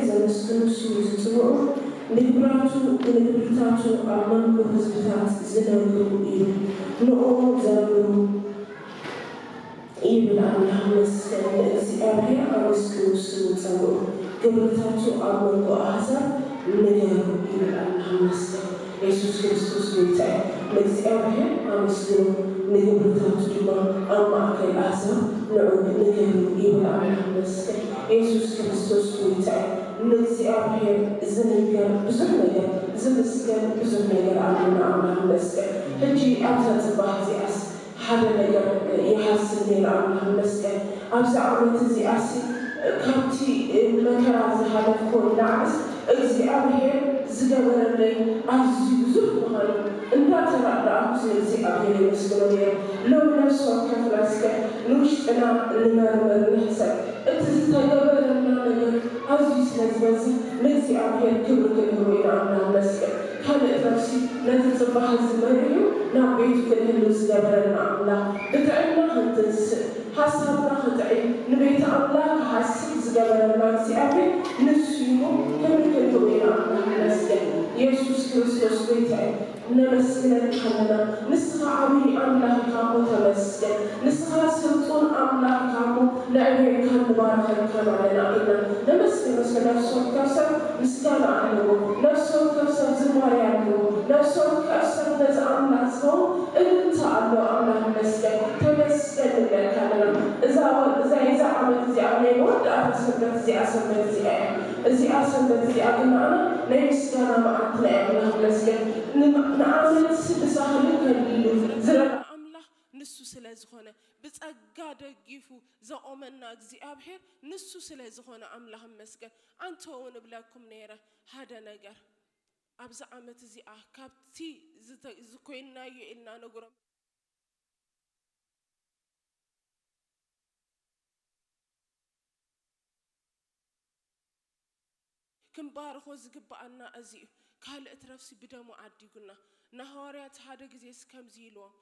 ዘመስግኑ ስሙ ዝጽውዑ፣ ንግብራቱ ንግብርታቱ ኣብ መንጎ ህዝብታት ዝነግሩ እዩ። ንኡ ዘምሩ ይብል ኣምላኽ መስገን። ንእግዚኣብሔር ኣመስግኑ ስሙ ጸውዑ፣ ግብርታቱ ኣብ መንጎ ኣህዛብ ንገሩ ይብል ኣምላኽ መስገን። የሱስ ክርስቶስ ጎይታ እዩ። ንእግዚኣብሔር ኣመስግኑ፣ ንግብርታቱ ድማ ኣብ ማእከል ኣህዛብ ንዑ ንገሩ ይብል ኣምላኽ መስገን። የሱስ ክርስቶስ ጎይታ እዩ። ንእግዚኣብሔር ዝንገር ብዙሕ ነገር፣ ዝምስገን ብዙሕ ነገር ኣለና። ኣምላኽ መስገን። ሕጂ ኣብዛ ጽባሕ እዚኣስ ሓደ ነገር ይሃስብ ነይሩ። ኣምላኽ መስገን። ኣብዚ ዓመት እዚኣሲ ካብቲ መከራ ዝሃለፍኩ ንላዕልስ እግዚኣብሔር ዝገበረለይ ኣዝዩ ብዙሕ ምዃኑ እንዳተረዳእኩ ንእግዚኣብሔር የመስግኖ ነይረ። ሎሚ ነፍሲ ወከፍና እስከ ንውሽጥና ንመርምር፣ ንሕሰብ። እቲ ዝተገበረልና ነገር ኣዝዩ ስለ ዝበዝሕ ንእግዚኣብሔር ክብሪ ክንህቦ ኢና። ኣምላኽ መስገን። ካልእ ነፍሲ ነቲ ጽባሕ እዚ መሪሑ ናብ ቤቱ ክንህልው ዝገበረና ኣምላኽ፣ ብጥዕና ክንትንስእ፣ ሓሳብና ክጥዕይ፣ ንቤት ኣምላኽ ክሓስብ ዝገበረና እግዚኣብሔር ንሱ እዩ። ክብሪ ክንህቦ ኢና። ኣምላኽ ይመስገን። የሱስ ክርስቶስ ጎይታ እዩ። ነመስግነካ ኣለና። ንስኻ ዓብዪ ኣምላኽ ኢኻ እሞ ተመስገን። ንስኻ ስልጡን ኣምላኽ ኢኻ እሞ ነዕብየካን ንባርኸካን ኣለና ኢልና ነመስግን። እስከ ነፍሲ ወከፍ ሰብ ምስጋና ኣለዎ። ነፍሲ ወከፍ ሰብ ዝማሬ ኣለዎ። ነፍሲ ወከፍ ሰብ ነዚ ኣምላኽ ዝኸውን እልልታ ኣለዎ። ኣምላኽ ይመስገን። ተመስገን ንብለካ ኣለና። እዛ ወ-፣ እዛ፣ እዛ ዓመት እዚኣ ናይ መወዳእታ ሰንበት እዚኣ፣ ሰንበት እዚኣ እያ። እዚኣ ሰንበት እዚኣ ግን ንዓና ናይ ምስጋና መዓልትና እያ። ኣምላኽ ይመስገን። ን-፣ ንዓመት ብሳህሉ ከሊሉ ዝረዳ ኣምላኽ ንሱ ስለ ዝኾነ፣ ብጸጋ ደጊፉ ዘቖመና እግዚኣብሔር ንሱ ስለ ዝኾነ ኣምላኽ ይመስገን። ኣንተው ንብለኩም ነይረ ሓደ ነገር፣ ኣብዚ ዓመት እዚኣ ካብቲ ዝተ-፣ ዝኮይናዮ ኢልና ነግሮም ክንባርኾ ዝግብኣና እዚ እዩ። ካልእ ትረፍሲ ብደሙ ዓዲጉና። ንሃዋርያት ሓደ ግዜስ ከምዚ ኢልዎም፣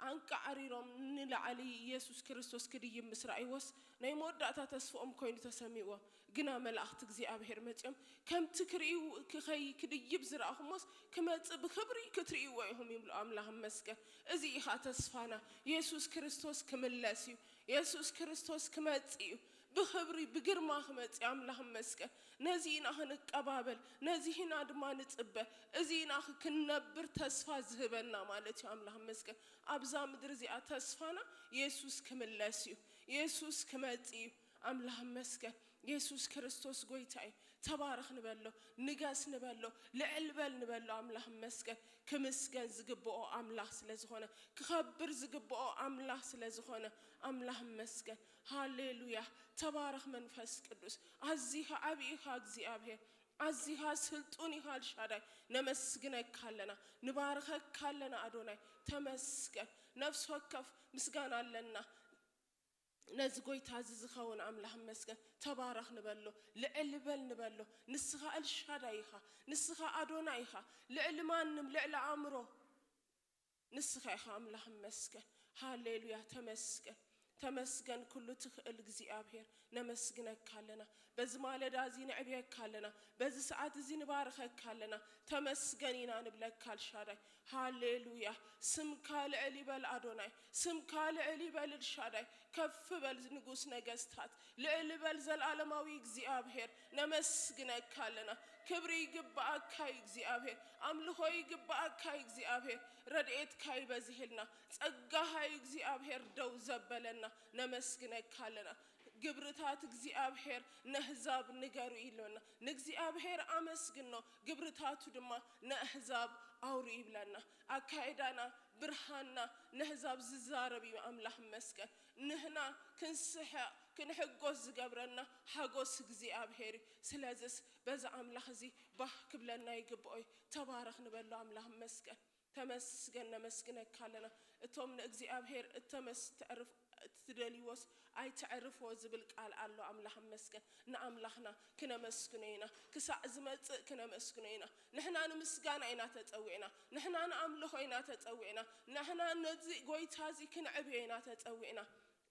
ኣንቃዕሪሮም ንላዕሊ ኢየሱስ ክርስቶስ ክድይብ ምስ ረኣይዎስ፣ ናይ መወዳእታ ተስፍኦም ኮይኑ ተሰሚዕዎም። ግና መላእኽቲ እግዚኣብሔር መጺኦም፣ "ከምቲ ክርእዩ ክኸይ-፣ ክድይብ ዝረኣኹሞስ ክመጽእ ብኽብሪ ክትርእይዎ ኢኹም" ይብሉ። ኣምላኽ ይመስገን። እዚ ኢኻ ተስፋና። ኢየሱስ ክርስቶስ ክምለስ እዩ። ኢየሱስ ክርስቶስ ክመጽእ እዩ። ብኽብሪ ብግርማ ክመጽእ እዩ። ኣምላኽ ይመስገን። ነዚ ኢና ክንቀባበል፣ ነዚ ኢና ድማ ንጽበ። እዚ ኢና ክንነብር ተስፋ ዝህበና ማለት እዩ። ኣምላኽ ይመስገን። ኣብዛ ምድሪ እዚኣ ተስፋና ኢየሱስ ክምለስ እዩ። ኢየሱስ ክመጽእ እዩ። ኣምላኽ ይመስገን። ኢየሱስ ክርስቶስ ጎይታ እዩ። ተባረኽ ንበሎ፣ ንገስ ንበሎ፣ ልዕል በል ንበሎ። ኣምላኽ ይመስገን። ክምስገን ዝግብኦ ኣምላኽ ስለ ዝኾነ፣ ክኸብር ዝግብኦ ኣምላኽ ስለ ዝኾነ፣ ኣምላኽ ይመስገን። ሃሌሉያ። ተባረኽ መንፈስ ቅዱስ። ኣዚኻ ዓብዪ ኢኻ እግዚኣብሔር። ኣዚኻ ስልጡን ኢኻ ኤልሻዳይ። ነመስግነካ ኣለና፣ ንባርኸካ ኣለና ኣዶናይ። ተመስገን። ነፍሲ ወከፍ ምስጋና ኣለና። ነዚ ጎይታ እዚ ዝኸውን ኣምላኽ ይመስገን። ተባረኽ ንበሎ፣ ልዕል በል ንበሎ። ንስኻ ኤልሻዳይ ኢኻ፣ ንስኻ ኣዶናይ ኢኻ፣ ልዕሊ ማንም፣ ልዕሊ ኣእምሮ ንስኻ ኢኻ። ኣምላኽ ይመስገን። ሃሌሉያ። ተመስገን፣ ተመስገን ኩሉ ትኽእል እግዚኣብሔር። ነመስግነካ ኣለና። በዚ ማለዳ እዚ ነዕብየካ ኣለና። በዚ ሰዓት እዚ ንባርኸካ ኣለና። ተመስገን ኢና ንብለካ ኤልሻዳይ። ሃሌሉያ። ስምካ ልዕል ይበል ኣዶናይ። ስምካ ልዕል ይበል ኤልሻዳይ። ከፍ በል ንጉስ ነገስታት። ልዕል በል ዘላለማዊ እግዚኣብሔር። ነመስግነካ ኣለና። ክብሪ ይግብኣካ እዩ እግዚኣብሔር። ኣምልኾ ይግብኣካ እዩ እግዚኣብሔር። ረድኤትካ ይበዝህልና። ጸጋኻ እዩ እግዚኣብሔር ደው ዘበለና። ነመስግነካ ኣለና። ግብርታት እግዚኣብሔር ነህዛብ ንገሩ ይብለና። ንእግዚኣብሔር ኣመስግኖ፣ ግብርታቱ ድማ ንኣህዛብ ኣውሩ ይብለና። ኣካይዳና፣ ብርሃንና ነህዛብ ዝዛረብ እዩ። ኣምላኽ ይመስገን። ንህና ክንስሕቕ፣ ክንሕጎስ ዝገብረና ሓጎስ እግዚኣብሔር እዩ። ስለዝስ በዚ ኣምላኽ እዚ ባህ ክብለና ይግብኦ እዩ። ተባረኽ ንበሎ። ኣምላኽ ይመስገን። ተመስገን፣ ነመስግነካ ኣለና። እቶም ንእግዚኣብሔር እተመስ-፣ ተዕርፍ-፣ እትደልይዎስ ኣይተዕርፎ ዝብል ቃል ኣሎ። ኣምላኽ ይመስገን። ንኣምላኽና ክነመስግኖ ኢና። ክሳዕ ዝመጽእ ክነመስግኖ ኢና። ንሕና ንምስጋና ኢና ተጸዊዕና። ንሕና ንኣምልኾ ኢና ተጸዊዕና። ንሕና ነዚ ጎይታ እዚ ክንዕብዮ ኢና ተጸዊዕና።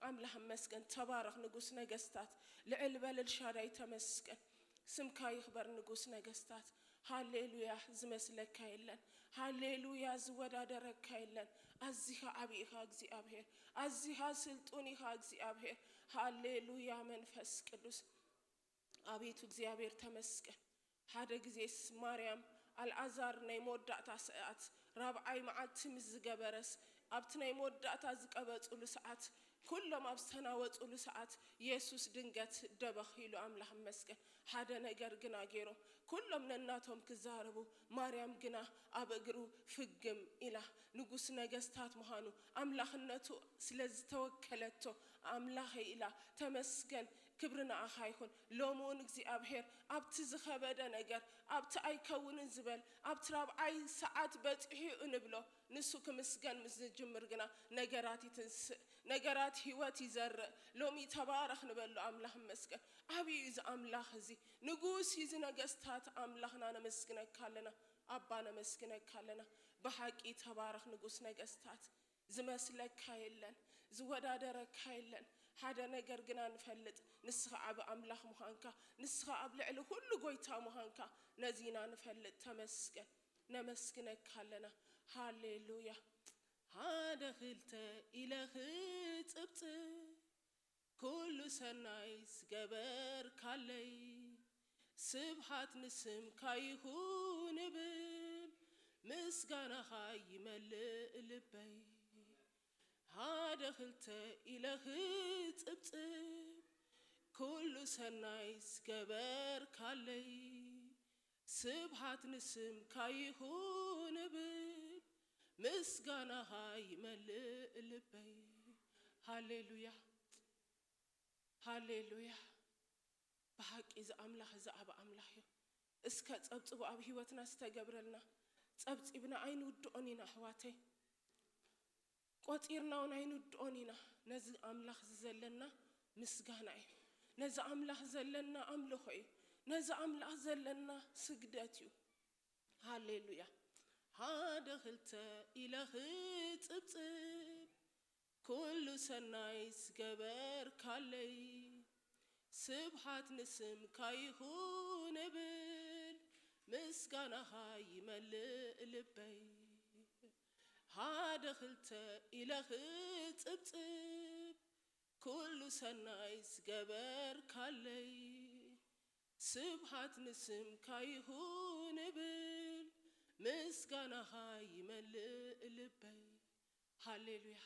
ኣምላኽ ይመስገን። ተባረኽ ንጉስ ነገስታት። ልዕል በል ኤልሻዳይ ተመስገን። ስምካ ይኽበር ንጉስ ነገስታት። ሃሌሉያ፣ ዝመስለካ የለን። ሃሌሉያ፣ ዝወዳደረካ የለን። ኣዚኻ ዓቢ ኢኻ እግዚኣብሔር፣ ኣዚኻ ስልጡን ኢኻ እግዚኣብሔር። ሃሌሉያ መንፈስ ቅዱስ። ኣቤቱ እግዚኣብሔር ተመስገን። ሓደ ግዜስ ማርያም ኣልዓዛር ናይ መወዳእታ ሰዓት ራብዓይ መዓልቲ ምስ ዝገበረስ ኣብቲ ናይ መወዳእታ ዝቀበጹሉ ሰዓት ኩሎም ኣብ ዝተናወጹሉ ሰዓት የሱስ ድንገት ደበኽ ኢሉ ኣምላኽ ይመስገን። ሓደ ነገር ግና ገይሮም ኩሎም ነናቶም ክዛረቡ ማርያም ግና ኣብ እግሩ ፍግም ኢላ ንጉስ ነገስታት ምዃኑ ኣምላኽነቱ ስለ ዝተወከለቶ ኣምላኸይ ኢላ ተመስገን ክብሪ ንኣኻ ይኹን። ሎሚ እውን እግዚኣብሔር ኣብቲ ዝኸበደ ነገር ኣብቲ ኣይከውንን ዝበል ኣብቲ ራብዓይ ሰዓት በፂሑ እዩ እንብሎ ንሱ ክምስገን ምስ ዝጅምር ግና ነገራት ይትንስእ፣ ነገራት ህይወት ይዘርእ። ሎሚ ተባረኽ ንበሎ ኣምላኽ ይመስገን። ዓብዩ እዩ እዚ ኣምላኽ እዚ። ንጉስ እዩ እዚ ነገስታት ኣምላኽና ነመስግነካ ኣለና። ኣባ ነመስግነካ ኣለና። ብሓቂ ተባረኽ ንጉስ ነገስታት። ዝመስለካ የለን፣ ዝወዳደረካ የለን። ሓደ ነገር ግና ንፈልጥ፣ ንስኻ ዓቢ ኣምላኽ ምዃንካ፣ ንስኻ ኣብ ልዕሊ ኩሉ ጎይታ ምዃንካ ነዚ ኢና ንፈልጥ። ተመስገን። ነመስግነካ ኣለና። ሃሌሉያ። ሓደ ክልተ ኢለ ክጽብጽብ ኩሉ ሰናይ ዝገበርካለይ ስብሓት ንስምካ ይኹን እብል ምስጋናኻ ይመልእ ልበይ። ሓደ ክልተ ኢለ ክጽብጽብ ኩሉ ሰናይ ዝገበርካለይ ስብሓት ንስምካ ይኹን እብል ምስጋናኻ ይመልእ ልበይ። ሃሌሉያ። ሃሌሉያ። ብሓቂ እዚ ኣምላኽ እዚ ዓቢ ኣምላኽ እዩ። እስከ ጸብጽቡ ኣብ ህይወትና ዝተገብረልና ጸብጺብና ኣይንውድኦን ኢና ኣሕዋተይ። ቆጺርና እውን ኣይንውድኦን ኢና። ነዚ ኣምላኽ እዚ ዘለና ምስጋና እዩ። ነዚ ኣምላኽ ዘለና ኣምልኾ እዩ። ነዚ ኣምላኽ ዘለና ስግደት እዩ። ሃሌሉያ። ሓደ ክልተ ኢለ ክጽብጽብ ኩሉ ሰናይ ዝገበርካለይ ስብሓት ንስምካ ይኹን እብል ምስጋናኻ ይመልእ ልበይ። ሓደ ክልተ ኢለ ክጽብጽብ ኩሉ ሰናይ ዝገበርካለይ ስብሓት ንስምካ ይኹን እብል ምስጋናኻ ይመልእ ልበይ። ሃሌሉያ።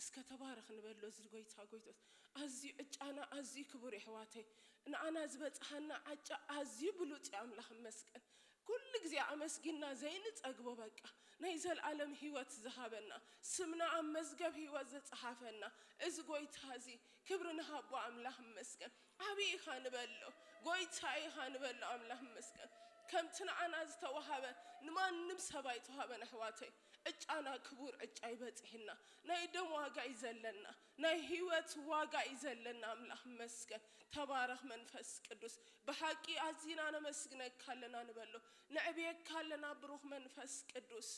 እስከ ተባረኽ ንበሎ እዚ ጎይታ ጎይቶት። ኣዝዩ ዕጫና ኣዝዩ ክቡር የሕዋተይ። ንኣና ዝበጽሓና ዓጫ ኣዝዩ ብሉጽ እዩ ኣምላኽ ይመስገን። ኩሉ ግዜ ኣመስጊንና ዘይንጸግቦ በቃ ናይ ዘልኣለም ህይወት ዝሃበና ስምና ኣብ መዝገብ ህይወት ዝጸሓፈና እዚ ጎይታ እዚ ክብሪ ንሃቦ ኣምላኽ ይመስገን። ዓብዪ ኢኻ ንበሎ፣ ጎይታ ኢኻ ንበሎ ኣምላኽ ይመስገን። ከምቲ ንዓና ዝተዋሃበ ንማንም ሰብ ኣይተዋሃበን ኣሕዋተይ። ዕጫና ክቡር ዕጫ ይበጽሕና ናይ ደም ዋጋ እዩ ዘለና ናይ ህይወት ዋጋ እዩ ዘለና ኣምላኽ ይመስገን። ተባረኽ መንፈስ ቅዱስ። ብሓቂ ኣዚና ነመስግነካ ኣለና ንበሎ፣ ነዕብየካ ኣለና ብሩኽ መንፈስ ቅዱስ።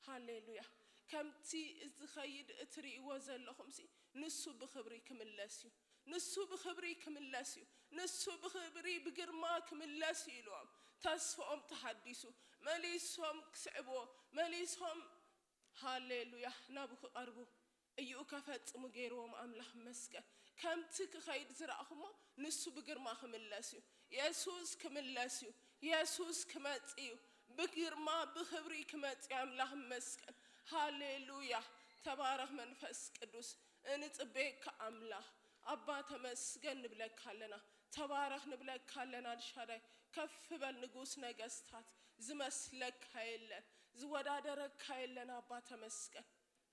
ሃሌሉያ። ከምቲ ዝኸይድ እትርእይዎ ዘለኹምሲ ንሱ ብኽብሪ ክምለስ እዩ። ንሱ ብኽብሪ ክምለስ እዩ። ንሱ ብኽብሪ ብግርማ ክምለስ እዩ ኢልዎም ተስፍኦም ተሓዲሱ መሊሶም ክስዕብዎ መሊሶም ሃሌሉያ ናብኡ ክቐርቡ እይኡ ከፈጽሙ ገይርዎም ኣምላኽ መስገን። ከምቲ ክኸይድ ዝረእኹሞ ንሱ ብግርማ ክምለስ እዩ። የሱስ ክምለስ እዩ። የሱስ ክመጽእ እዩ። ብግርማ ብኽብሪ ክመጽእ እዩ። ኣምላኽ መስገን። ሃሌሉያ። ተባረኽ መንፈስ ቅዱስ። እንጽበየካ ኣምላኽ ኣባ ተመስገን ንብለካ ኣለና። ተባረኽ ንብለካ ኣለና። ኣልሻዳይ ከፍ በል ንጉስ ነገስታት። ዝመስለካ የለን። ዝወዳደረካ የለን ኣባ ተመስገን።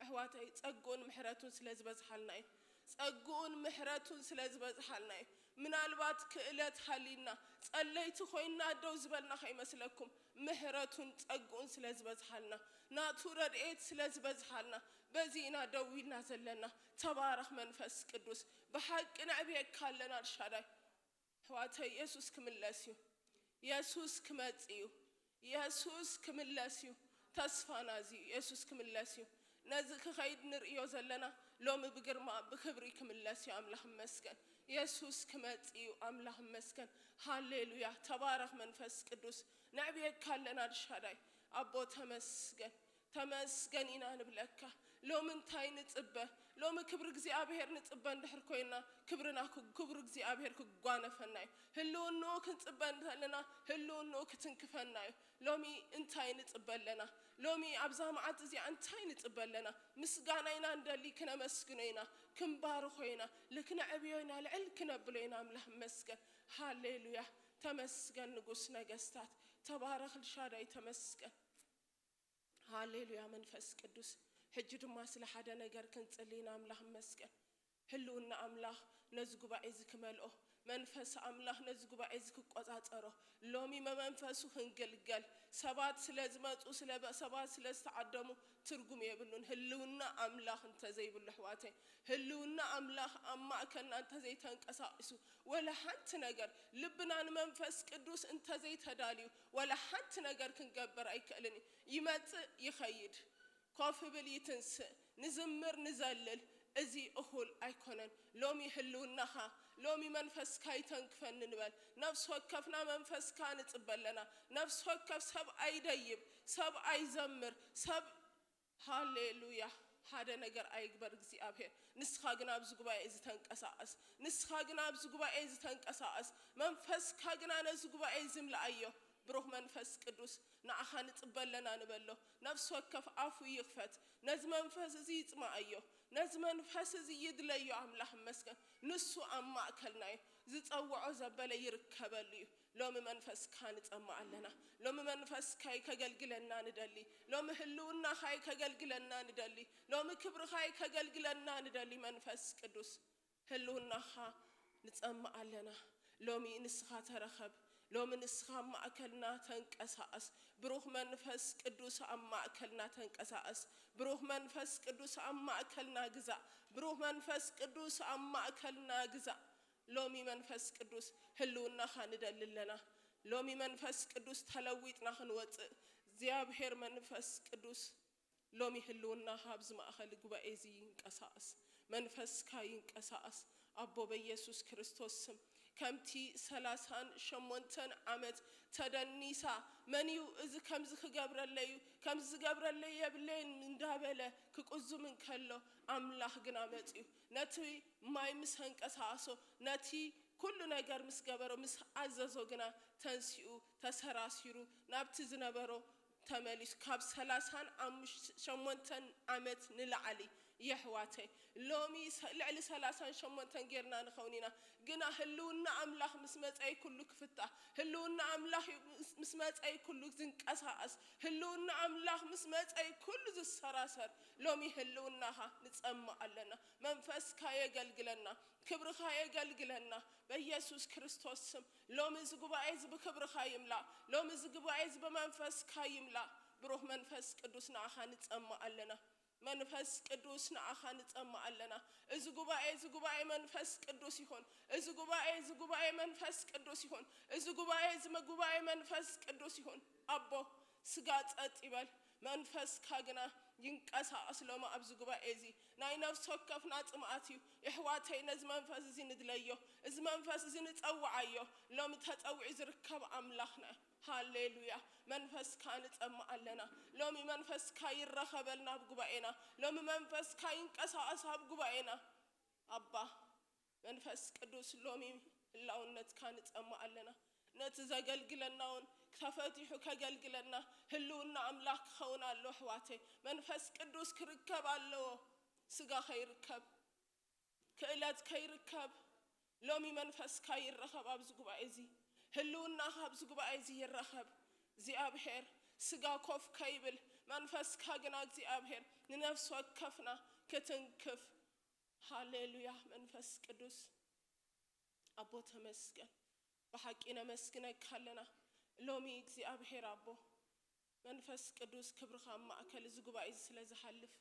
ኣሕዋተይ ጸግኡን ምሕረቱን ስለ ዝበዝሓልና እዩ። ጸግኡን ምሕረቱን ስለ ዝበዝሓልና እዩ። ምናልባት ክእለት ሃሊና ጸለይቲ ኮይንና ደው ዝበልና ከይመስለኩም ምሕረቱን ጸግኡን ስለ ዝበዝሓልና ናቱ ረድኤት ስለ ዝበዝሓልና በዚ ኢና ደው ኢልና ዘለና። ተባረኽ መንፈስ ቅዱስ። ብሓቂ ነዕብየካ ኣለና ኣልሻዳይ። ኣሕዋተይ የሱስ ክምለስ እዩ። የሱስ ክመጽእ እዩ። የሱስ ክምለስ እዩ። ተስፋና እዚ እዩ። የሱስ ክምለስ እዩ። ነዚ ክኸይድ ንርእዮ ዘለና ሎሚ ብግርማ ብክብሪ ክምለስ እዩ። ኣምላኽ ይመስገን። የሱስ ክመጽእ እዩ። ኣምላኽ ይመስገን። ሃሌሉያ። ተባረኽ መንፈስ ቅዱስ። ነዕብየካ ኣለና ድሻዳይ። ኣቦ ተመስገን። ተመስገን ኢና ንብለካ። ሎሚ እንታይ ንጽበ? ሎሚ ክብሪ እግዚኣብሔር ንጽበ እንድሕር ኮይና፣ ክብርና ክ-፣ ክብሪ እግዚኣብሔር ክጓነፈና እዩ። ህልውንኡ ክንጽበ እንተለና፣ ህልውንኡ ክትንክፈና እዩ። ሎሚ እንታይ ንጽበ ኣለና? ሎሚ ኣብዛ መዓልቲ እዚኣ እንታይ ንጽበ ኣለና? ምስጋና ኢና ንደሊ፣ ክነመስግኖ ኢና፣ ክንባርኾ ኢና፣ ልክነዕብዮ ኢና፣ ልዕል ክነብሎ ኢና። ኣምላኽ መስገን። ሃሌሉያ። ተመስገን ንጉስ ነገስታት። ተባረኽ ልሻዳይ ተመስገን። ሃሌሉያ መንፈስ ቅዱስ። ሕጂ ድማ ስለ ሓደ ነገር ክንጽሊ ኢና። ኣምላኽ መስገን። ህልውና ኣምላኽ ነዚ ጉባኤ እዚ ክመልኦ፣ መንፈስ ኣምላኽ ነዚ ጉባኤ እዚ ክቆጻጸሮ፣ ሎሚ መመንፈሱ ክንግልገል፣ ሰባት ስለ ዝመጹ፣ ስለ በ-፣ ሰባት ስለ ዝተዓደሙ ትርጉም የብሉን። ህልውና ኣምላኽ እንተዘይብሉ ኣሕዋተይ፣ ህልውና ኣምላኽ ኣብ ማእከልና እንተዘይተንቀሳቒሱ፣ ወላ ሓንቲ ነገር ልብና ንመንፈስ ቅዱስ እንተዘይተዳልዩ፣ ወላ ሓንቲ ነገር ክንገብር ኣይክእልን እዩ። ይመጽእ ይኸይድ፣ ኮፍ ይብል ይትንስእ፣ ንዝምር ንዘልል፣ እዚ እኹል ኣይኮነን። ሎሚ ህልውናኻ፣ ሎሚ መንፈስካ ይተንክፈኒ ንበል። ነፍሲ ወከፍና መንፈስካ ንጽበ ኣለና። ነፍሲ ወከፍ ሰብ ኣይደይብ፣ ሰብ ኣይዘምር፣ ሰብ ሃሌሉያ። ሓደ ነገር ኣይግበር እግዚኣብሔር። ንስኻ ግን ኣብዚ ጉባኤ እዚ ተንቀሳቐስ። ንስኻ ግን ኣብዚ ጉባኤ እዚ ተንቀሳቐስ። መንፈስካ ግና ነዚ ጉባኤ እዚ ምልኣዮ። ብሩኽ መንፈስ ቅዱስ ንዓኻ ንጽበ ኣለና ንበሎ። ነፍሲ ወከፍ ኣፉ ይኽፈት። ነዚ መንፈስ እዚ ይጽማኣዮ። ነዚ መንፈስ እዚ ይድለዮ። ኣምላኽ ይመስገን። ንሱ ኣብ ማእከልና እዩ። ዝጸውዖ ዘበለ ይርከበሉ እዩ። ሎሚ መንፈስካ ንጸምእ ኣለና። ሎሚ መንፈስካይ ከገልግለና ንደሊ። ሎሚ ህልውናኻይ ከገልግለና ንደሊ። ሎሚ ክብርኻይ ከገልግለና ንደሊ። መንፈስ ቅዱስ ህልውናኻ ንጸምእ ኣለና። ሎሚ ንስኻ ተረኸብ። ሎሚ ንስኻ ኣብ ማእከልና ተንቀሳቐስ። ብሩኽ መንፈስ ቅዱስ ኣብ ማእከልና ተንቀሳቐስ። ብሩኽ መንፈስ ቅዱስ ኣብ ማእከልና ግዛእ። ብሩኽ መንፈስ ቅዱስ ኣብ ማእከልና ግዛእ። ሎሚ መንፈስ ቅዱስ ህልውናኻ ንደሊ ኣለና። ሎሚ መንፈስ ቅዱስ ተለዊጥና ክንወጽእ እግዚኣብሔር መንፈስ ቅዱስ ሎሚ ህልውናኻ ኣብዚ ማእከል ጉባኤ እዚ ይንቀሳቐስ። መንፈስካ ይንቀሳቐስ። ኣቦ በየሱስ ክርስቶስ ስም ከምቲ ሰላሳን ሸሞንተን ዓመት ተደኒሳ መን እዩ እዚ ከምዚ ክገብረለይ እዩ ከምዚ ዝገብረለይ የብለይን እንዳበለ ክቁዝም እንከሎ ኣምላኽ ግና መጽዩ ነቲ ማይ ምስ ኣንቀሳቐሶ ነቲ ኩሉ ነገር ምስ ገበሮ ምስ ኣዘዞ ግና ተንሲኡ ተሰራሲሩ ናብቲ ዝነበሮ ተመሊሱ ካብ ሰላሳን ሸሞንተን ዓመት ንላዕሊ የሕዋተይ ሎሚ ሰ- ልዕሊ ሰላሳን ሸሞንተን ጌርና ንኸውን ኢና ግና ህልውና ኣምላኽ ምስ መጸይ ኩሉ ክፍታሕ ህልውና ኣምላኽ እዩ ምስ- ምስ መጸይ ኩሉ ዝንቀሳቐስ ህልውና ኣምላኽ ምስ መጸይ ኩሉ ዝሰራሰር ሎሚ ህልውናኻ ንጸምእ ኣለና መንፈስካ የገልግለና ክብርኻ የገልግለና በኢየሱስ ክርስቶስ ስም ሎሚ እዚ ጉባኤ እዚ ብክብርኻ ይምላእ ሎሚ እዚ ጉባኤ እዚ ብመንፈስካ ይምላእ ብሩኽ መንፈስ ቅዱስ ንኣኻ ንጸምእ ኣለና መንፈስ ቅዱስ ንኣኻ ንጸምእ ኣለና እዚ ጉባኤ እዚ ጉባኤ መንፈስ ቅዱስ ይኹን እዚ ጉባኤ እዚ ጉባኤ መንፈስ ቅዱስ ይኹን እዚ ጉባኤ እዚ ጉባኤ መንፈስ ቅዱስ ይኹን ኣቦ ስጋ ጸጥ ይበል መንፈስካ ግና ይንቀሳቐስ ሎሚ ኣብዚ ጉባኤ እዚ ናይ ነፍሲ ወከፍና ጽምኣት እዩ የሕዋተይ ነዚ መንፈስ እዚ ንድለዮ እዚ መንፈስ እዚ ንጸውዓዮ ሎሚ ተጸዊዑ ዝርከብ ኣምላኽና ሃሌሉያ መንፈስካ ንጸምእ ኣለና ሎሚ መንፈስካ ይረኸበልና ኣብ ጉባኤና ሎሚ መንፈስካ ይንቀሳቐስ ኣብ ጉባኤና ኣባ መንፈስ ቅዱስ ሎሚ ህላውነትካ ንጸምእ ኣለና ነቲ ዘገልግለና እውን ተፈቲሑ ከገልግለና ህልውና ኣምላኽ ክኸውን ኣሎ ኣሕዋተይ መንፈስ ቅዱስ ክርከብ ኣለዎ ስጋ ከይርከብ ክእለት ከይርከብ ሎሚ መንፈስካ ይረኸብ ኣብዚ ጉባኤ እዚ ህልውናኻ ኣብዚ ጉባኤ እዚ ይረኸብ እግዚኣብሔር ስጋ ኮፍ ከይብል መንፈስካ ግና እግዚኣብሔር ንነፍሲ ወከፍና ክትንክፍ ሃሌሉያ መንፈስ ቅዱስ ኣቦ ተመስገን ብሓቂ ነመስግነካ ኣለና ሎሚ እግዚኣብሔር ኣቦ መንፈስ ቅዱስ ክብርኻ ኣብ ማእከል እዚ ጉባኤ እዚ ስለ ዝሓልፍ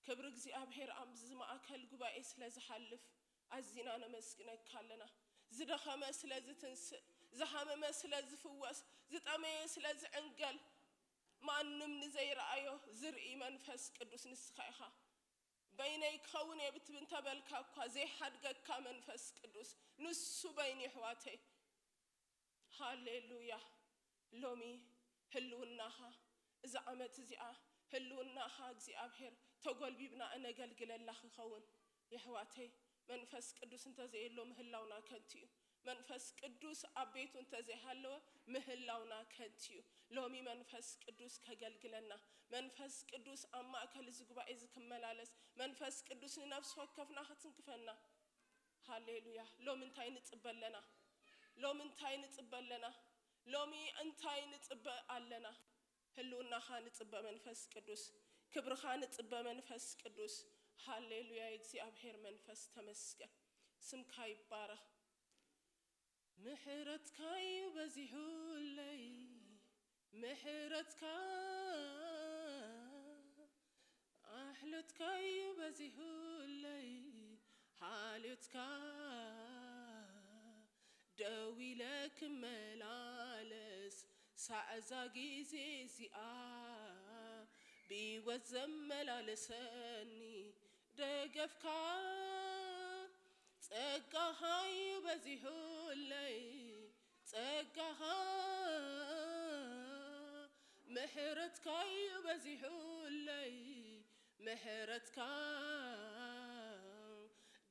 ክብሪ እግዚኣብሔር ኣብዚ ማእከል ጉባኤ ስለ ዝሓልፍ ኣዚና ነመስግነካ ኣለና ዝደኸመ ስለ ዝትንስእ ዝሃመመ ስለ ዝፍወስ ዝጠመየ ስለ ዝዕንገል ማንም ንዘይረኣዮ ዝርኢ መንፈስ ቅዱስ ንስኻ ኢኻ በይነይ ክኸውን እየ ብትብል እንተበልካ እኳ ዘይሓድገካ መንፈስ ቅዱስ ንሱ በይኑ የሕዋተይ። ሃሌሉያ። ሎሚ ህልውናኻ፣ እዛ ዓመት እዚኣ ህልውናኻ እግዚኣብሔር ተጎልቢብና እነገልግለላ ክኸውን። የሕዋተይ፣ መንፈስ ቅዱስ እንተዘየሎ ምህላውና ከንቱ እዩ። መንፈስ ቅዱስ ኣብ ቤቱ እንተዘይሃለወ ምህላውና ከንቱ እዩ። ሎሚ መንፈስ ቅዱስ ከገልግለና፣ መንፈስ ቅዱስ ኣብ ማእከል እዚ ጉባኤ እዚ ክመላለስ፣ መንፈስ ቅዱስ ንነፍሲ ወከፍና ክትንክፈና። ሃሌሉያ። ሎሚ እንታይ ንጽበ ኣለና? ሎሚ እንታይ ንጽበ ኣለና? ሎሚ እንታይ ንጽበ ኣለና? ህልውናኻ ንጽበ መንፈስ ቅዱስ፣ ክብርኻ ንጽበ መንፈስ ቅዱስ። ሃሌሉያ። የእግዚኣብሔር መንፈስ ተመስገን፣ ስምካ ይባረኽ። ምሕረትካዩ በዚሑለይ፣ ምሕረትካ ኣሕሎትካዩ በዚሑለይ፣ ሓልዮትካ ደው ኢለ ክመላለስ ሳዕዛ ግዜ እዚኣ ብሕይወት ዘመላለሰኒ ደገፍካ ጸጋኻዩ በዚሑለይ፣ ጸጋኻ ምሕረትካዩ በዚሑለይ፣ ምሕረትካ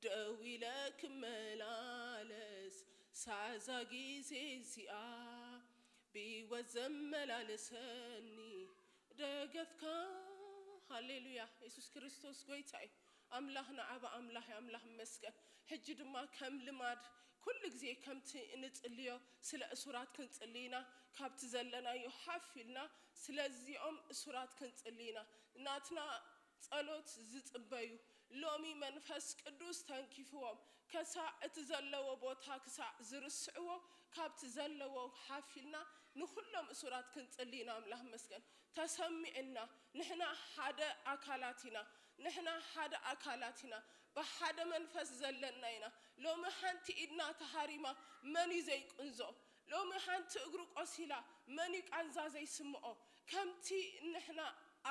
ደው ኢለ ክመላለስ ሳዛ ግዜ እዚኣ ብሕይወት ዘመላለሰኒ ደገፍካ። ሃሌሉያ። የሱስ ክርስቶስ ጎይታ እዩ። ኣምላኽ ንዓባ ኣምላኽ እዩ። ኣምላኽ ይመስገን። ሕጂ ድማ ከም ልማድ ኩሉ ግዜ ከምቲ እንጽልዮ ስለ እሱራት ክንጽሊ ኢና። ካብቲ ዘለናዮ ሓፍ ኢልና ስለዚኦም እሱራት ክንጽሊ ኢና። ናትና ጸሎት ዝጽበዩ ሎሚ መንፈስ ቅዱስ ተንኪፍዎም ከሳዕ እቲ ዘለዎ ቦታ ክሳዕ ዝርስዕዎ ካብቲ ዘለዎ ሓፍ ኢልና ንኹሎም እሱራት ክንጽሊ ኢና። ኣምላኽ ይመስገን። ተሰሚዕና ንሕና ሓደ ኣካላት ኢና። ንሕና ሓደ ኣካላት ኢና። ብሓደ መንፈስ ዘለና ኢና። ሎሚ ሓንቲ ኢድና ተሃሪማ መን እዩ ዘይቅንዞ? ሎሚ ሓንቲ እግሩ ቆሲላ መን እዩ ቃንዛ ዘይስምዖ? ከምቲ ንሕና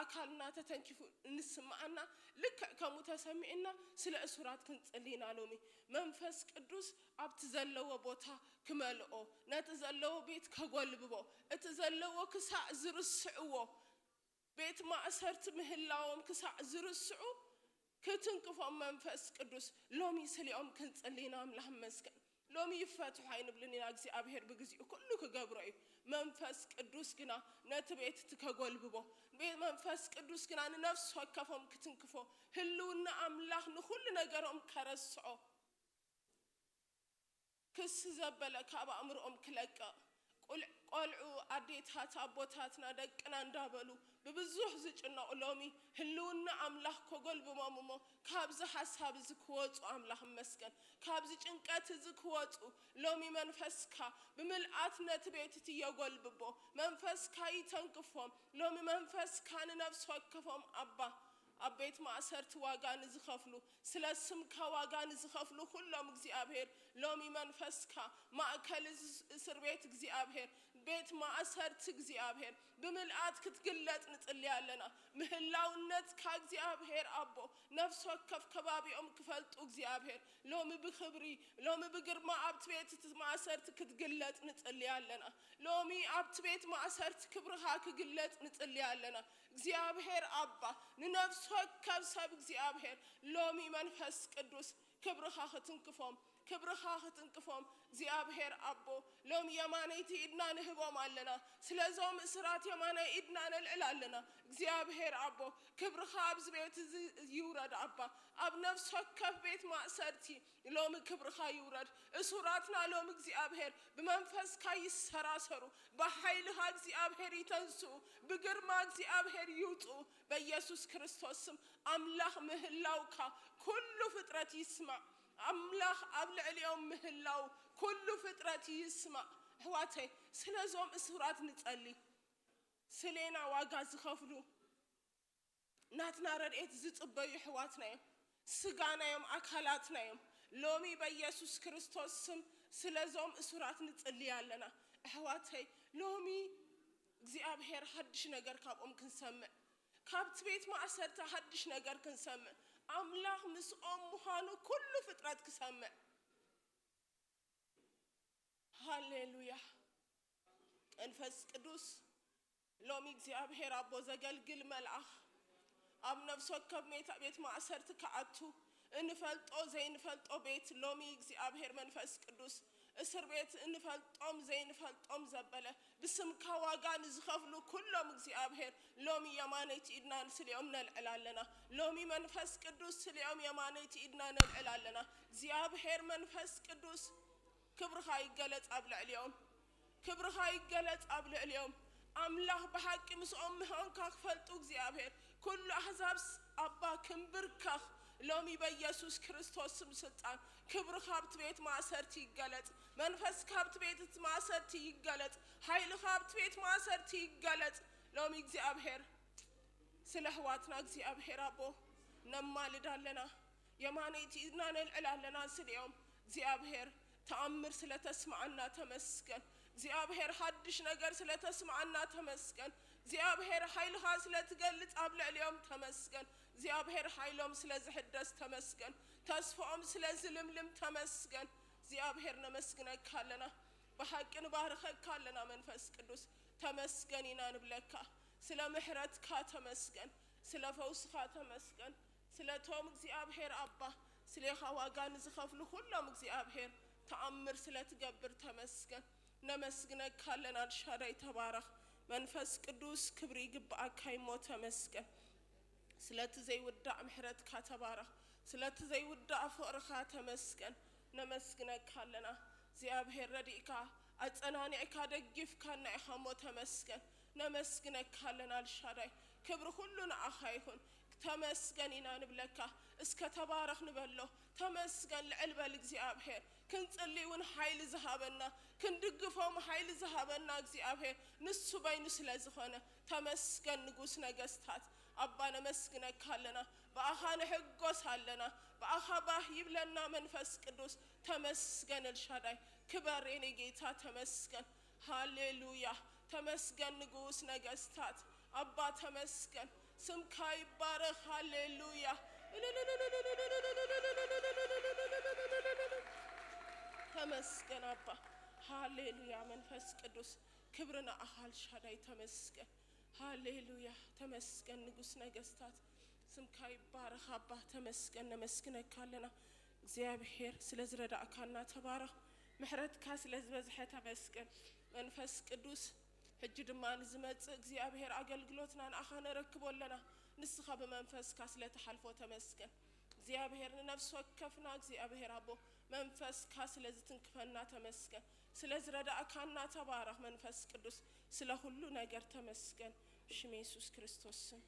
ኣካልና ተተንኪፉ እንስምዓና ልክዕ ከምኡ ተሰሚዕና ስለ እሱራት ክንጽሊ ኢና። ሎሚ መንፈስ ቅዱስ ኣብቲ ዘለዎ ቦታ ክመልኦ፣ ነቲ ዘለዎ ቤት ከጎልብቦ፣ እቲ ዘለዎ ክሳዕ ዝርስዕዎ፣ ቤት ማእሰርቲ ምህላዎም ክሳዕ ዝርስዑ ክትንክፎም መንፈስ ቅዱስ ሎሚ ስሊኦም ክንጽሊ ኢና። ኣምላኽ ይመስገን። ሎሚ ይፈትሑ ኣይንብልን ኢና። እግዚኣብሔር ብግዚኡ ኩሉ ክገብሮ እዩ። መንፈስ ቅዱስ ግና ነቲ ቤት እቲ ከጎልብቦ፣ ቤ-፣ መንፈስ ቅዱስ ግና ንነፍሲ ወከፎም ክትንክፎ፣ ህልውና ኣምላኽ ንኹሉ ነገሮም ከረስዖ፣ ክስ ዘበለ ካብ ኣእምሮኦም ክለቅቕ፣ ቁል-፣ ቆልዑ፣ ኣዴታት፣ ኣቦታትና፣ ደቅና እንዳበሉ ብብዙሕ ዝጭነቑ ሎሚ ህልውና ኣምላኽ ከጎልብቦም እሞ ካብዚ ሓሳብ እዚ ክወጹ ኣምላኽ ይመስገን። ካብዚ ጭንቀት እዚ ክወጹ ሎሚ መንፈስካ ብምልኣት ነቲ ቤት እቲ የጎልብቦ። መንፈስካ ይተንክፎም። ሎሚ መንፈስካ ንነፍሲ ወከፎም ኣባ ኣብ ቤት ማእሰርቲ ዋጋ ንዝኸፍሉ፣ ስለ ስምካ ዋጋ ንዝኸፍሉ ኩሎም እግዚኣብሔር ሎሚ መንፈስካ ማእከል እዚ እስር ቤት እግዚኣብሔር፣ ቤት ማእሰርቲ እግዚኣብሔር ብምልኣት ክትግለጽ ንጽሊ ኣለና። ምህላውነትካ እግዚኣብሔር ኣቦ ነፍሲ ወከፍ ከባቢኦም ክፈልጡ እግዚኣብሔር ሎሚ ብክብሪ ሎሚ ብግርማ ኣብቲ ቤት እቲ ማእሰርቲ ክትግለጽ ንጽሊ ኣለና። ሎሚ ኣብቲ ቤት ማእሰርቲ ክብርኻ ክግለጽ ንጽሊ ኣለና። እግዚኣብሔር ኣባ ንነፍሲ ወከፍ ሰብ እግዚኣብሔር ሎሚ መንፈስ ቅዱስ ክብርኻ ክትንክፎም ክብርኻ ክትንክፎም እግዚኣብሔር ኣቦ ሎሚ የማነይቲ ኢድና ንህቦም ኣለና። ስለዞም እስራት የማናይ ኢድና ነልዕል ኣለና። እግዚኣብሔር ኣቦ ክብርኻ ኣብዚ ቤት እዚ ይውረድ ኣባ ኣብ ነፍሲ ወከፍ ቤት ማእሰርቲ ሎሚ ክብርኻ ይውረድ። እሱራትና ሎሚ እግዚኣብሔር ብመንፈስካ ይሰራሰሩ፣ ብሓይልኻ እግዚኣብሔር ይተንስኡ፣ ብግርማ እግዚኣብሔር ይውፅኡ። በኢየሱስ ክርስቶስ ስም ኣምላኽ ምህላውካ ኩሉ ፍጥረት ይስማዕ። ኣምላኽ ኣብ ልዕሊኦም ምህላው ኩሉ ፍጥረት ይስማዕ። ኣሕዋተይ ስለዞም እሱራት ንጸሊ። ስሌና ዋጋ ዝኸፍሉ ናትና ረድኤት ዝጽበዩ ኣሕዋትና እዮም። ስጋና እዮም፣ ኣካላትና እዮም። ሎሚ በኢየሱስ ክርስቶስ ስም ስለዞም እሱራት ንጽልይ ኣለና። ኣሕዋተይ ሎሚ እግዚኣብሔር ሓድሽ ነገር ካብኦም ክንሰምዕ፣ ካብቲ ቤት ማእሰርቲ ሓድሽ ነገር ክንሰምዕ፣ ኣምላኽ ምስኦም ምዃኑ ኩሉ ፍጥረት ክሰምዕ። ሃሌሉያ። መንፈስ ቅዱስ፣ ሎሚ እግዚኣብሔር ኣቦ ዘገልግል መልኣኽ ኣብ ነፍሲ ወከፍ ሜታ ቤት ማእሰርቲ ክኣቱ፣ እንፈልጦ ዘይንፈልጦ ቤት ሎሚ እግዚኣብሔር መንፈስ ቅዱስ እስር ቤት እንፈልጦም ዘይንፈልጦም ዘበለ ብስምካ ዋጋ ንዝኸፍሉ ኩሎም እግዚኣብሔር ሎሚ የማነይቲ ኢድና ንስሊኦም ነልዕል ኣለና። ሎሚ መንፈስ ቅዱስ ስሊኦም የማነይቲ ኢድና ነልዕል ኣለና። እግዚኣብሔር መንፈስ ቅዱስ ክብርኻ ይገለጽ ኣብ ልዕሊኦም። ክብርኻ ይገለጽ ኣብ ልዕሊኦም። ኣምላኽ ብሓቂ ምስኦም ምዃንካ ክፈልጡ እግዚኣብሔር ኩሉ ኣህዛብስ ኣባ ክንብርከኽ ሎሚ በኢየሱስ ክርስቶስ ስም ስልጣን ክብርኻ ኣብቲ ቤት ማእሰርቲ ይገለጽ። መንፈስካ ኣብቲ ቤት ማእሰርቲ ይገለጽ። ሓይልኻ ኣብቲ ቤት ማእሰርቲ ይገለጽ። ሎሚ እግዚኣብሔር ስለ ኣሕዋትና እግዚኣብሔር ኣቦ ነማልድ ኣለና። የማነይቲ ኢድና ነልዕል ኣለና ስሊኦም። እግዚኣብሔር ተኣምር ስለ ተስምዓና ተመስገን። እግዚኣብሔር ሓድሽ ነገር ስለ ተስምዓና ተመስገን። እግዚኣብሔር ሓይልኻ ስለ ትገልጽ ኣብ ልዕሊኦም ተመስገን። እግዚኣብሔር ሓይሎም ስለ ዝሕደስ ተመስገን። ተስፍኦም ስለ ዝልምልም ተመስገን። እግዚኣብሔር ነመስግነካ ኣለና። ብሓቂ ንባርኸካ ኣለና መንፈስ ቅዱስ። ተመስገን ኢና ንብለካ። ስለ ምሕረትካ ተመስገን። ስለ ፈውስኻ ተመስገን። ስለቶም እግዚኣብሔር ኣባ ስሌኻ ዋጋ ንዝኸፍሉ ኩሎም እግዚኣብሔር ተኣምር ስለ ትገብር ተመስገን። ነመስግነካ ኣለና። ኣልሻዳይ ተባረኽ። መንፈስ ቅዱስ ክብሪ ይግብኣካ እሞ ተመስገን። ስለቲ ዘይውዳእ ምሕረትካ ተባረኽ። ስለቲ ዘይውዳእ ፍቕርኻ ተመስገን። ነመስግነካ ኣለና። እግዚኣብሔር ረዲእካ፣ ኣጸናኒዕካ፣ ደጊፍካና ኢኻ እሞ ተመስገን። ነመስግነካ ኣለና ኣልሻዳይ። ክብሪ ኩሉ ንኣኻ ይኹን። ተመስገን ኢና ንብለካ። እስከ ተባረኽ ንበሎ። ተመስገን ልዕል በል እግዚኣብሔር። ክንጽሊ እውን ሓይሊ ዝሃበና፣ ክንድግፎም ሓይሊ ዝሃበና እግዚኣብሔር ንሱ በይኑ ስለ ዝኾነ ተመስገን ንጉስ ነገስታት። ኣባ ነመስግነካ ኣለና። ብኣኻ ንሕጎስ ኣለና። ብኣኻ ባህ ይብለና መንፈስ ቅዱስ። ተመስገን ኤልሻዳይ። ክበር የኔ ጌታ ተመስገን። ሃሌሉያ። ተመስገን ንጉስ ነገስታት። ኣባ ተመስገን። ስምካ ይባረኽ። ሃሌሉያ። ተመስገን ኣባ። ሃሌሉያ መንፈስ ቅዱስ። ክብሪ ንኣኻ ኤልሻዳይ ተመስገን። ሃሌሉያ። ተመስገን ንጉስ ነገስታት። ስምካ ይባረኽ ኣባ ተመስገን። ነመስግነካ ኣለና እግዚኣብሔር ስለ ዝረዳእካና ተባረኽ። ምሕረትካ ስለ ዝበዝሐ ተመስገን መንፈስ ቅዱስ። ሕጂ ድማ ንዝመጽእ እግዚኣብሔር ኣገልግሎትና ንኣኻ ነረክቦ ኣለና። ንስኻ ብመንፈስካ ስለ ትሓልፎ ተመስገን እግዚኣብሔር። ንነፍሲ ወከፍና እግዚኣብሔር ኣቦ መንፈስካ ስለ ዝትንክፈና ተመስገን። ስለ ዝረዳእካና ተባረኽ መንፈስ ቅዱስ። ስለ ኩሉ ነገር ተመስገን። ሽም የሱስ ክርስቶስ ስም።